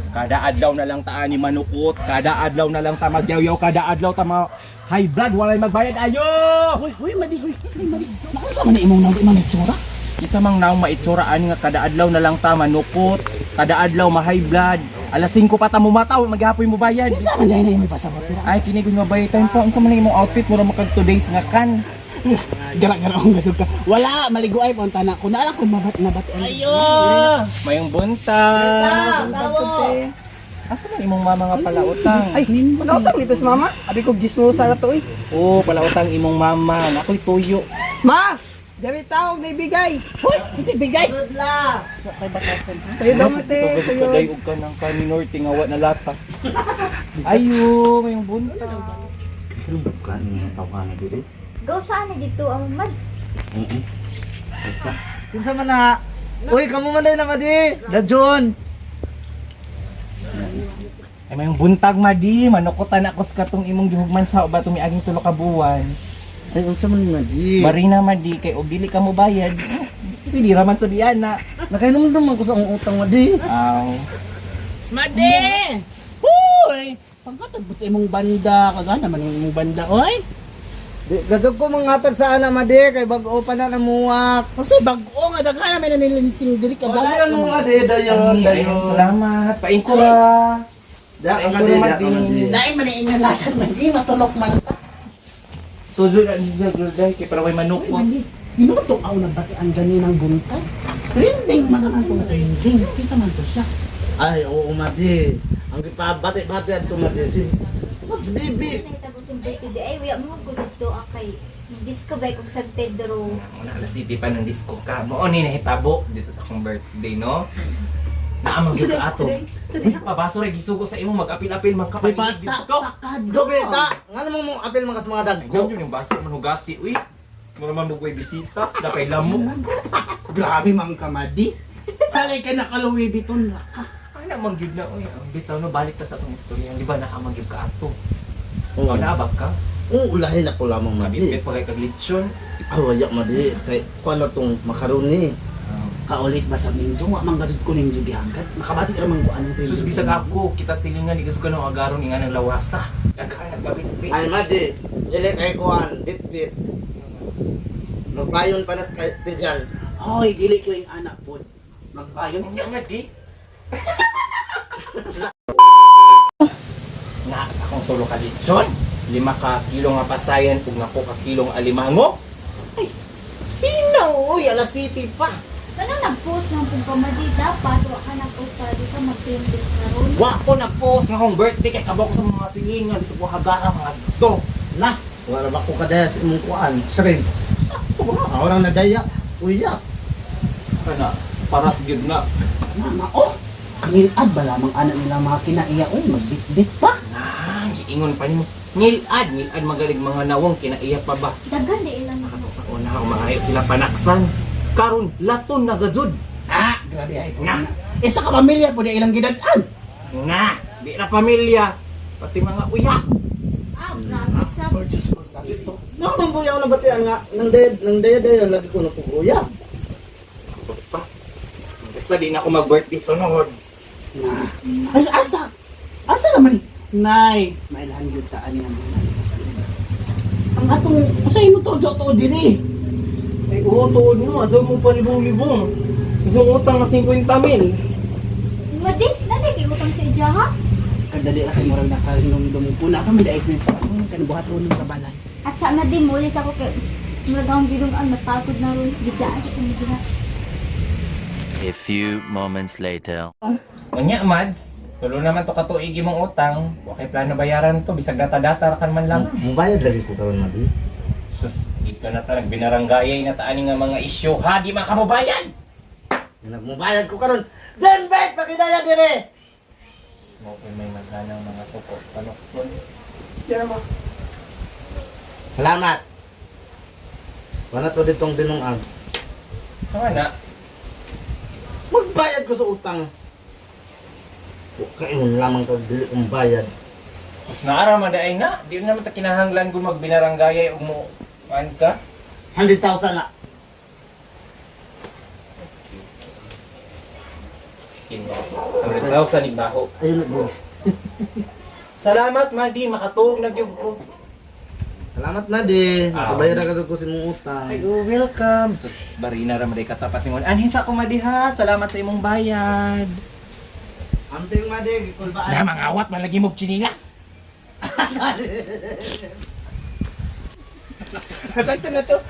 Kada adlaw na lang taan ni manukot, kada adlaw na lang ta magyawyaw, kada adlaw ta ma high blood, walay magbayad ayo. Hoy, hoy, madi, hoy, hoy, madi. Nakunsa man na imong naong imong itsura? Isa mang naong maitsura ani nga kada adlaw na lang ta manukot, kada adlaw ma high blood. Alas 5 pa ta mumataw, maghapoy mo bayad. Kinsa man dai na imong pasabot dira? Ay, kini gud nga bayad time pa. Unsa man ang imong outfit mura makag 2 days nga kan. Gara-gara akong gasog ka. Wala, maligo ay punta na ko. Naala ko mabat nabat. Ayo. Mayong buntag. Asa man imong mama nga palautang? Ay, palautang dito sa mama. Abi ko gismosa na to eh. Oo, palautang imong mama. Nakoy tuyo. Ma! Dami tawag na ibigay. Hoy, unsa bigay? Sa'yo daw mate. Sa'yo. Kaday og ka ng kaninor tingawa na lata. Ayo, mayong buntag. Sino ba ni mga tawanan diri? Go saan na dito ang mads. Oo. Kinsa man na? Uy, kamo man na madi. Da John. Ay, mayong buntag madi, manukutan ako sa katong imong gihugman sa ba tumiaging tulo ka buwan. Ay, unsa man ni madi? Marina madi kay og dili ka mo bayad. Pili ra man sa biyana. Nakainom naman ko sa akong utang madi. Aw. Madi! Hoy! Pangkatag mo sa imong banda, kagana man ang imong banda, oy. Di gasog ko mangatag sa ana madi kay bag-o pa na namuwak. Kasi bag-o nga daghan na may nanilinsing diri Wala kadala. mo madi dayon Ay, dayon. salamat. Paingkura. Da ka madi, da ka madi. Lain man ang inyong latag man, di matulok man ta. Tuzo na ni sa gulday kay para way Uy, manukot. mandi. Ginuto aw nabatian ganinang buntag. Trending man ang atong trending. Kinsa man to siya? Ay, oo madi. Ang gipabati-bati adto madi si What's baby? Nahitabo sa birthday ay wiya mo ko dito akay disco bike og San Pedro. Una alas city pa ng disco ka. Mao ni nahitabo dito sa akong birthday, no? Naamang gyud ka ato. Uy, pabaso ra gisugo sa imong mag-apil-apil man ka Uy, pa bata, dito. takad. Gobeta, ngano mo mo apil mga sa mga Ay, dagko? ganyan yung baso man hugasi, uy. Mura man mo bisita, dapay lamok. Grabe man ka, Madi. Salay ka naka Louis Vuitton ra ka. Ay, na man gyud na, uy. Ang bitaw no, balik ta sa atong istorya. Di ba naamang gyud ka ato? Oo. Oh, naabag ka? Oo, ulahin ako lamang madi. Kabitbit pa kay kag lechon. Ah, wala madi. Kay kuan na tong makaroni. Kaulit ba sa ninjo? Wa man gajud ko ninjo gihagad. Makabati ra man ko anong trending. Sus bisag ako, kita silingan di kasugan ng agaron nga ng lawasa. Daghan nagbabitbit. Ay madi, dili kay kuan, bitbit. Magpayon pa na sa kay. Hoy, dili ko yung anak pod. Magbayon. Ang nga di. Na akong tulo ka lechon, 5 ka kilo nga pasayan ug nako ka kilong alimango. Ay, sino oy alas city pa. Kanang nag-post ng pud ka madi dapat wa ka nag-post para di ka mag-trending karon. Wa ko na post nga akong birthday kay kabok sa mga silingan bisag wa hagara mga to. Lah, Wala ba ko kadaya sa imong kuan? Shrimp. Ako lang nadaya. Uyak. Kana para gyud na. mama oh. Ang ilad ba lamang anak nila mga kinaiya oy, magbitbit pa. Ah, giingon pa nimo. Ngilad, ngilad magaling mga nawong kinaiya pa ba. Daghan di ilang Ako sa una ako maayo sila panaksan. Karon laton na gajud. Ah, grabe ay po Na. na. Isa ka pamilya po di ilang gidad-an. Nga, di na pamilya, pati mga uya. Ah, grabe sa Purchase for ito. No, man po yaw na batian nga nang daya nang daya daya lagi ko napuguya. Pa. Basta di na ako mag-birthday sunod. Na. Ay, asa? Asa naman? Nay, mailhan gyud ta ani ang mga. Ang atong usa imo to jo to diri. Ay, oo, tuod mo. Asaw mo palibong-libong. Isang utang na 50 mil. Madi, nani kay utang sa iya ha? Kadali ra kay murag nakahinumdum ko na pa man dai ko kan buhat sa balay. At sa madi mo ulis ako kay murag akong gidungan napagod na ron. Gidyaan siya kung gina. A few moments later. Unya, Mads. Tulo naman to katuig imong utang. Wa kay plano bayaran to. Bisag data-data ra kan man lang. Mubayad lagi ko karon madi. Sus, di ka na ta nagbinaranggayay na taani nga mga isyu. Ha, di man ka mobayad! Nagmubayad ko karon. Denbet pakidaya dire. Mo may maghanang mga suko. Panukton. Salamat. Wala to ditong dinungan. Sama na. Magbayad ko sa utang. Kaingon lamang kag dili kong bayad. Sus, naara man daay na. Di naman ta kinahanglan kung magbinaranggayay ug mo kuan ka. 100,000 na. Kini. 100,000 ni baho. Ayun na, boss. Salamat, Madi. Makatuog na gyud ko. Salamat na di. Ah. Nakabayar na ka sa imong utang. Ay, oh, welcome. Sus, barina ra maday katapat nimon. Anhin sa ako, Madi, ha. Salamat sa imong bayad. Amping madi, gikulbaan. Na mangawat man lagi mog chinilas. Sakto na to.